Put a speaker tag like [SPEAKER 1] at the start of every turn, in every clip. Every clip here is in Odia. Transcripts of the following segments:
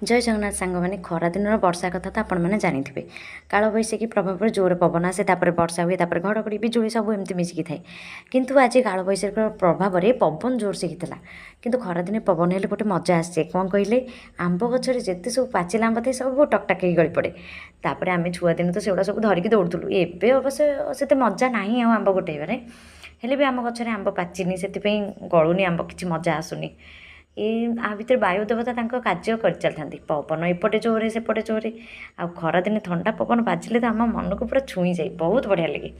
[SPEAKER 1] ଜୟ ଜଗନ୍ନାଥ ସାଙ୍ଗମାନେ। ଖରାଦିନର ବର୍ଷା କଥା ତ ଆପଣମାନେ ଜାଣିଥିବେ। କାଳବୈଶାଖୀ ପ୍ରଭାବରେ ଜୋରେ ପବନ ଆସେ, ତାପରେ ବର୍ଷା ହୁଏ, ତାପରେ ଘଡ଼ଘଡ଼ି, ବିଜୁଳି ସବୁ ଏମିତି ମିଶିକି ଥାଏ। କିନ୍ତୁ ଆଜି କାଳବୈଶାଖୀର ପ୍ରଭାବରେ ପବନ ଜୋରସେ ହେଇଥିଲା। କିନ୍ତୁ ଖରାଦିନେ ପବନ ହେଲେ ଗୋଟେ ମଜା ଆସେ। କ'ଣ କହିଲେ? ଆମ୍ବ ଗଛରେ ଯେତେ ସବୁ ପାଚିଲା ଆମ୍ବ ଥାଏ, ସବୁ ଟକଟାକ ହେଇ ଗଳି ପଡ଼େ। ତାପରେ ଆମେ ଛୁଆଦିନେ ତ ସେଗୁଡ଼ା ସବୁ ଧରିକି ଦୌଡ଼ୁଥିଲୁ। ଏବେ ଅବଶ୍ୟ ସେତେ ମଜା ନାହିଁ ଆଉ ଆମ୍ବ ଗୋଟେଇବାରେ। ହେଲେ ବି ଆମ ଗଛରେ ଆମ୍ବ ପାଚିନି, ସେଥିପାଇଁ ଗଳୁନି ଆମ୍ବ, କିଛି ମଜା ଆସୁନି। ଏ ଆ ଭିତରେ ବାୟୁ ଦେବତା ତାଙ୍କ କାର୍ଯ୍ୟ କରିଚାଲିଥାନ୍ତି। ପବନ ଏପଟେ ଜୋରେ, ସେପଟେ ଜୋରେ। ଆଉ ଖରାଦିନେ ଥଣ୍ଡା ପବନ ବାଜିଲେ ତ ଆମ ମନକୁ ପୁରା ଛୁଇଁଯାଏ, ବହୁତ ବଢ଼ିଆ ଲାଗେ।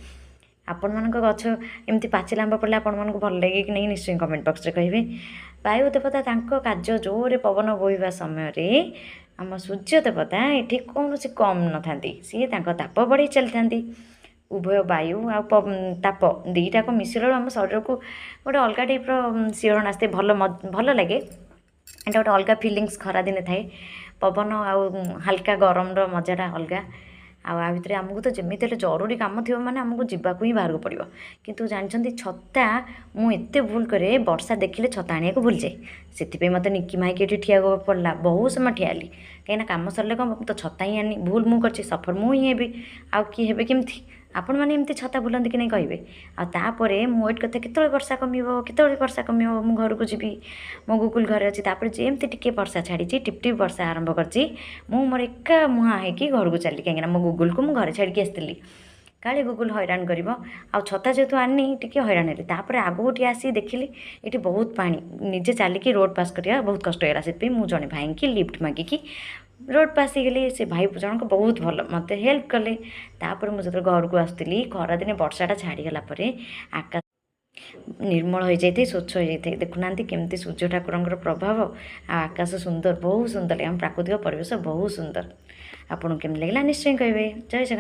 [SPEAKER 1] ଆପଣମାନଙ୍କ ଗଛ ଏମିତି ପାଚିଲା ଆମ୍ବ ପଡ଼ିଲେ ଆପଣମାନଙ୍କୁ ଭଲ ଲାଗେ କି ନାହିଁ, ନିଶ୍ଚୟ କମେଣ୍ଟ ବକ୍ସରେ କହିବେ। ବାୟୁ ଦେବତା ତାଙ୍କ କାର୍ଯ୍ୟ ଜୋରେ ପବନ ବୋହିବା ସମୟରେ ଆମ ସୂର୍ଯ୍ୟ ଦେବତା ଏଠି କୌଣସି କମ୍ ନଥାନ୍ତି, ସିଏ ତାଙ୍କ ତାପ ବଢ଼େଇ ଚାଲିଥାନ୍ତି। ଉଭୟ ବାୟୁ ଆଉ ତାପ ଦୁଇଟାକ ମିଶିଲା ବେଳକୁ ଆମ ଶରୀରକୁ ଗୋଟେ ଅଲଗା ଟାଇପ୍ର ଶିହରଣ ଆସିଥାଏ। ଭଲ ଭଲ ଲାଗେ। ଏଇଟା ଗୋଟେ ଅଲଗା ଫିଲିଙ୍ଗସ୍ ଖରାଦିନେ ଥାଏ। ପବନ ଆଉ ହାଲକା ଗରମର ମଜାଟା ଅଲଗା। ଆଉ ଆ ଭିତରେ ଆମକୁ ତ ଯେମିତି ହେଲେ ଜରୁରୀ କାମ ଥିବ, ମାନେ ଆମକୁ ଯିବାକୁ ହିଁ ବାହାରକୁ ପଡ଼ିବ। କିନ୍ତୁ ଜାଣିଛନ୍ତି, ଛତା ମୁଁ ଏତେ ଭୁଲ କରେ, ବର୍ଷା ଦେଖିଲେ ଛତା ଆଣିବାକୁ ଭୁଲିଯାଏ। ସେଥିପାଇଁ ମୋତେ ନିକି ମାଇକି ଏଠି ଠିଆ ହେବାକୁ ପଡ଼ିଲା। ବହୁତ ସମୟ ଠିଆ ହେଲି, କାହିଁକିନା କାମ ସରିଲେ କ'ଣ, ମୁଁ ତ ଛତା ହିଁ ଆଣିନି। ଭୁଲ ମୁଁ କରିଛି, ସଫର ମୁଁ ହିଁ ହେବି, ଆଉ କିଏ ହେବେ କେମିତି? ଆପଣମାନେ ଏମିତି ଛତା ଭୁଲନ୍ତି କି ନାହିଁ କହିବେ। ଆଉ ତାପରେ ମୁଁ ୱେଟ୍ କରିଥାଏ, କେତେବେଳେ ବର୍ଷା କମିବ, କେତେବେଳେ ବର୍ଷା କମିବ, ମୁଁ ଘରକୁ ଯିବି, ମୋ ଗୁଗୁଲ୍ ଘରେ ଅଛି। ତାପରେ ଯେମିତି ଟିକେ ବର୍ଷା ଛାଡ଼ିଛି, ଟିପ୍ ଟିପ୍ ବର୍ଷା ଆରମ୍ଭ କରିଛି, ମୁଁ ମୋର ଏକା ମୁହାଁ ହେଇକି ଘରକୁ ଚାଲିଲି। କାହିଁକିନା ମୋ ଗୁଗୁଲ୍କୁ ମୁଁ ଘରେ ଛାଡ଼ିକି ଆସିଥିଲି, କାଳେ ଗୁଗୁଲ୍ ହଇରାଣ କରିବ। ଆଉ ଛତା ଯେହେତୁ ଆଣିନି, ଟିକେ ହଇରାଣ ହେଲି। ତାପରେ ଆଗକୁ ଟିକେ ଆସିକି ଦେଖିଲି ଏଠି ବହୁତ ପାଣି, ନିଜେ ଚାଲିକି ରୋଡ଼ ପାସ୍ କରିବା ବହୁତ କଷ୍ଟ ହେଇଗଲା। ସେଥିପାଇଁ ମୁଁ ଜଣେ ଭାଇଙ୍କି ଲିଫ୍ଟ ମାଗିକି ରୋଡ଼ ପାସ୍ ହେଇଗଲି। ସେ ଭାଇ ଜଣକ ବହୁତ ଭଲ, ମୋତେ ହେଲ୍ପ କଲେ। ତାପରେ ମୁଁ ଯେତେବେଳେ ଘରକୁ ଆସୁଥିଲି, ଖରାଦିନେ ବର୍ଷାଟା ଛାଡ଼ିଗଲା ପରେ ଆକାଶ ନିର୍ମଳ ହୋଇଯାଇଥାଏ, ସ୍ୱଚ୍ଛ ହୋଇଯାଇଥାଏ। ଦେଖୁନାହାନ୍ତି କେମିତି ସୂର୍ଯ୍ୟ ଠାକୁରଙ୍କର ପ୍ରଭାବ ଆଉ ଆକାଶ ସୁନ୍ଦର, ବହୁତ ସୁନ୍ଦର ଲାଗେ। ଆମ ପ୍ରାକୃତିକ ପରିବେଶ ବହୁତ ସୁନ୍ଦର। ଆପଣଙ୍କୁ କେମିତି ଲାଗିଲା ନିଶ୍ଚୟ କହିବେ। ଜୟ ଜଗନ୍ନାଥ।